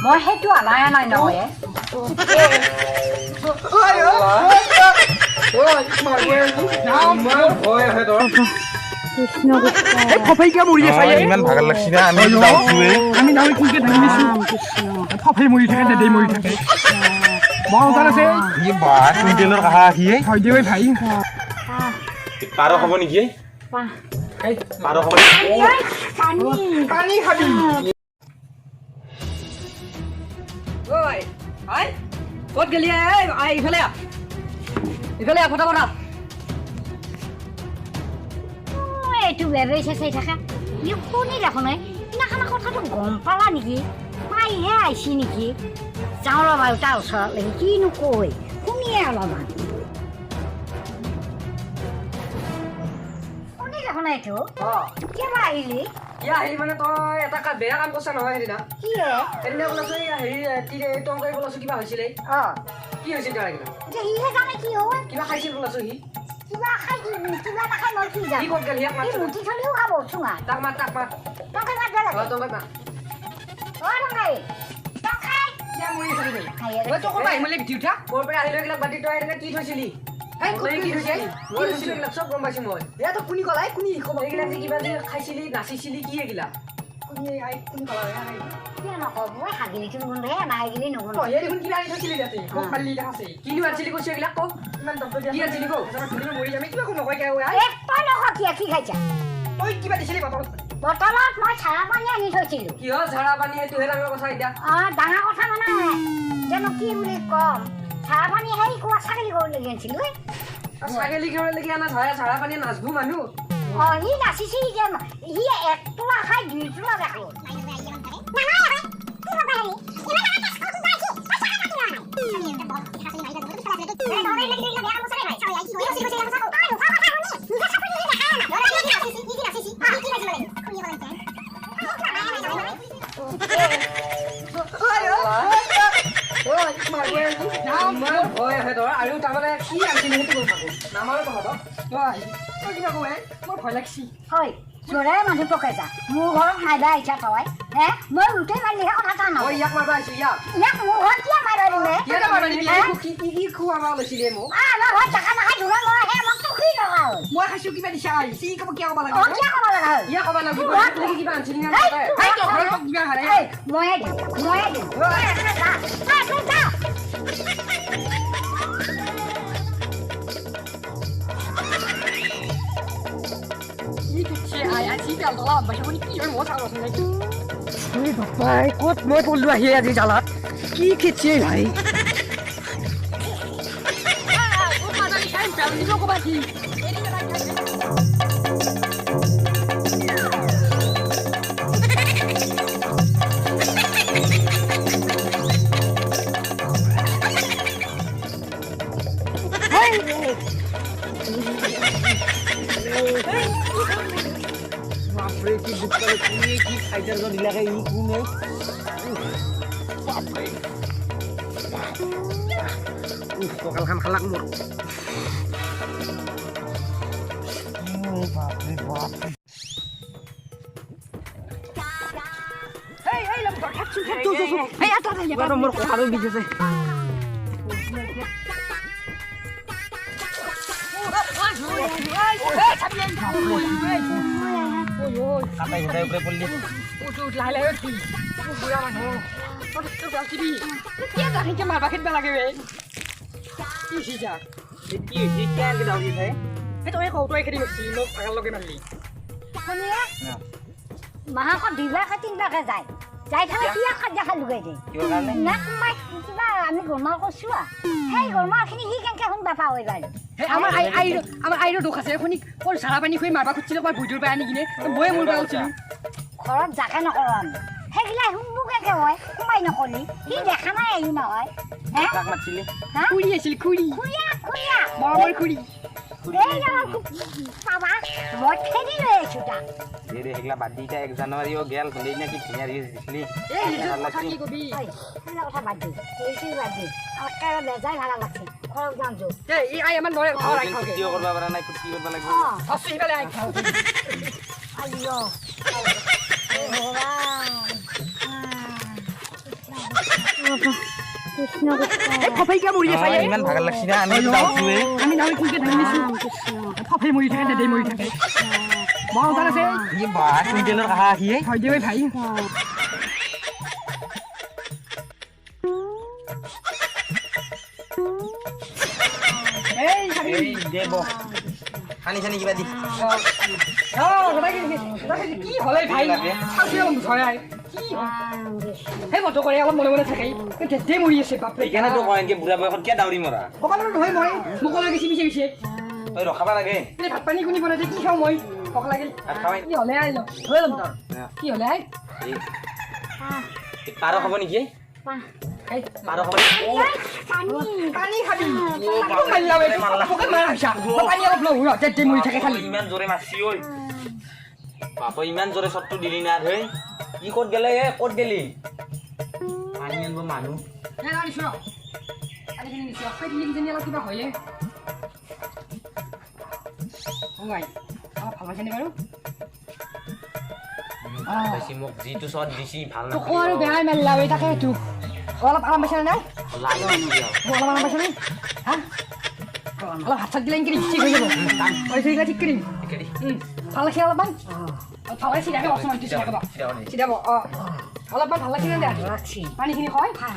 মই সেইটো আনাই নাই নহয়। পানী খাবি। ক'ত গেলি? ইফালে ইফালে ফটাফট। এইটো বেবেছে চাই থাকা ই শুনি দেখোন নাই সিদিনাখনৰ কথাটো গম পালা নেকি? পাইহে আহিছি নেকি? যাওঁ ৰ'বা তাৰ ওচৰলৈ, কিনো কৈ শুনিয়ে অলপমান। শুনি দেখোন এইটো কিয় আহিলি? কিয় আহিলি মানে তই এটা বেয়া কাম কৰছা নহয় সেইদিনা। কি হে? সেইদিনা বোলাছো হেৰি টংকাই বোলাছো কিবা হৈছিলে। কি হৈছিল তাৰ সেইদিনা? সিহে জানে কি হ'ল। কিবা খাইছিল বোলাছো সি। কিবা খাই কিবা নাখাই মই কি জানো? কি ক'ত গ'ল? ইয়াক মাত। মুঠি থলেও খাব চুঙা। তাক মাত, তাক মাত। টংকাই মাতবা লাগে। টংকাই মাত। অ টংকাই, টংকাই। কিয় মৰি আছিলি তই? তই ক'ৰ পৰা আহি মেলি বিটি উঠা? ক'ৰ পৰা আহিলে এইবিলাক বাদ দি তই সেইদিনা কি থৈছিলি? কি থৈছিলি? মই থৈছিলো এইবিলাক চব গম পাইছো মই। এ তই কোনি ক'লা? কোনি ক'ব? এইবিলাক যে কিবা যে খাইছিলি, নাচিছিলি, কি এইগিলা? কোনি I কোনি ক'লা? কিয় নকওঁ? মই হাগিলি গোন্ধে নাহাগিলি নগোন্ধ। তই দেখোন কিবা আনি থৈছিলি তাতে, মোক মাৰলি দেখাছে। কিনো আনছিলি কৈছো এইবিলাক কওঁ। ইমান দব্দ কি আনছিলি কওঁ? মৰি যাম কিবা একো নকয় কিয়? তই নক কিয়? কি খাইছা তই? কিবা দিছিলি বটলত? বটলত মই ঝাৰা পানী আনি থৈছিলো। কিহৰ ঝাৰা পানী? সেইটোহে ডাঙৰ কথা এতিয়া। ডাঙৰ কথা মানে জানো কি বুলি কম, ঝাৰা পানী সেই কোৱা ছাগলী ঘৰলৈ আনিছিলো। ছাগলী ঘৰলৈকে আনা ঝাৰা পানী নাচবো মানুহ। সি নাচিছিল যে, সি এক তোলা খাই দুই তোলা দেখো। আৰু তাৰমানে কি আনিছিলি সেইটো গম পাব নামাৰো তহঁতক। তই কিবা কওঁ? মোৰ ভয় লাগছি। হয় জোৰে মানুহ পকে যা, মোৰ ঘৰত মাৰিবা আহিছা তই? হে মই গোটেই মাৰিলিহে কথা এটা নহয়। ইয়াক মাৰিবা আহিছো। ইয়াক ইয়াক মোৰ ঘৰত কিয় মাৰিবা দিলে? কিয় মাৰিবা দিলি? কি কি কি খুৱাব লৈছিলি মোক? আমাৰ ঘৰত দেখা নাখাই ধৰা মই হে মোক টুকি লগা হ'ল। মই খাইছো কিবা দিছা আহিছি ক'ব কিয় ক'ব লাগে? কিয় ক'ব লগা হ'ল? কিয় ক'ব লাগিব? তুমি কিবা আনিছিলি না? তই ঘৰত কিবা হাৰাই। ময়ে দিম, ময়ে দিম। ক'ত মই পৰলো আহি আজি জ্বালাত? কি খেতিছে ভাই? বাপৰে কি দুখ পালে, কোনে কি ফাইটাৰ দিলাকে ই কোনে? বাপৰে কঁকালখন খালাক মোৰ। বাপৰে বাপ। মোৰ কঁকালো বিষ আছে। কাটাই ঘুটাই উপৰে পৰলি। লাহে লাহে উঠি বুঢ়া মানুহ কিয় জানিকে মাৰবা খেদবা লাগে বে? কি হৈছে যা? কি হৈছে? কিয় এনেকে দাউৰি আছে? সেই তই কওঁ, তই খেদি মাৰছি মোক ভাগাৰ লগে মাৰলি। শুনিয়ে মাহকত দুইবাৰকে তিনিবাৰকে যায় যাই থাকে, কিয় কাজিয়া খাই লুকাই দিয়ে? নাক মাইক কিবা আমি গোলমাল কৰছো, সেই গোলমালখিনি সি কেনেকে শুনবা পাওঁ এইবাৰ? আমাৰ আইৰ, আমাৰ আইৰো দোষ আছে। শুনি ক'ৰ ঝাৰা পানী খুৱাই মাৰবা খুজিছিলো ক'ৰবাত ভুইটোৰ পৰা আনি কিনে ময়ে মৰবা খুজিছিলো। ঘৰত যাকে নকৰো আমি সেইগিলা শুনবো কেনেকে হয়? সোমাই নকলি সি দেখা নাই আহি নহয়। খুৰী আছিল, খুৰী, খুৰীয়া, খুৰীয়া, মৰমৰ খুৰী। এই পাবা মই খেদি লৈ আহিছো তাক। দে দে সেইগিলা বাদ দি, এতিয়া 1 জানুৱাৰীও গেল, সেইদিনা কি ধুনীয়া ৰিলচ দিছিলি। এই ৰিলচৰ কথা কি কবি? সেইগিলা কথা বাদ দি, ৰিলচ বাদ দি, একেবাৰে বেজাই ভাল লাগছে। ঘৰত যাওঁ যো। এই I আমাৰ নৰে ঘৰ I খাওকে। ফূৰ্তিও কৰিব পৰা নাই, ফূৰ্তি কৰিব লাগিব। ধৰছো সিফালে I খাওঁ। আইঅ ভগৱান। কৃষ্ণ কৃষ্ণ। এই ফফাই কিয় মৰি আছে? ইমান ভাগৰ লাগছি না, আমি যাওঁছোৱে। আমি নামি কুলকে ধাঙিছো। ৰাম কৃষ্ণ। ফফাই মৰি থাকে, দেদেই মৰি থাকে। বৰ উদাৰ আছে। ই বা কুইণ্টেলৰ কাষা আহি। হয় দে ঐ ভাই। এই চাবি। এই দে বহ, খানি চানি কিবা দি। অ কি হলে ভাই, চাউচি অলপ ধৰাই কি হ'ল? ৰাম কৃষ্ণ। সেই বন্ধ কৰে, অলপ মনে মনে থাকে। দেদেই মৰি আছে, বাপৰে। সেইকাৰণে কয় এনেকে বুঢ়া বয়সত কিয় দাউৰি মৰা। কপালত নহয়, মই মোকলৈ গৈছি পিছে পিছে। তই ৰখাবা লাগে। এই ভাত পানী কোনি বনাইছে, কি খাওঁ মই? ভোক লাগিল। ভাত খাৱাই। কি হলে আই হৈ ল'ম তোৰ কি হলে আই। এই পাৰ খাব নেকি? পাহ। এই পাৰ খাব নেকি? পানী। পানী খাবি? মাৰিলা, পোকে মাৰা হৈছা। মই পানী অলপ লওঁ ৰ। দেদেই মৰি থাকে খালি। ইমান জোৰে মাৰছি ঐ, বাপ, ইমান জোৰে চটটো দিলি না। ধেই, ই ক'ত গেলে? এ ক'ত গেলি? পানী আনিব মানুহ। এই আনিছো ৰ, পানীখিনি নিছো। খাই দিলে কিজানি অলপ কিবা হয়ে। অ আই, অলপ ভাল পাইছেনে বাৰু? পাইছি, মোক যিটো চট দিছি ভাল। তোকো আৰু বেয়াই মাৰিলা ঐ। তাকে তো অলপ আৰাম পাইছে নে নাই? মোক অলপ আৰাম পাইছে নে? হা, অলপ হাত চাত দিলে ইনকে ঠিক হৈ যাব। এইগিলা ঠিক কৰিম। ভাল লাগিছে অলপমান? ভাল লাগিছে। চিধাকে বচোন, চিধাকে চিধাব। অঁ, অলপমান ভাল লাগিছে নে? লাগছি। পানীখিনি খয়। ভাল।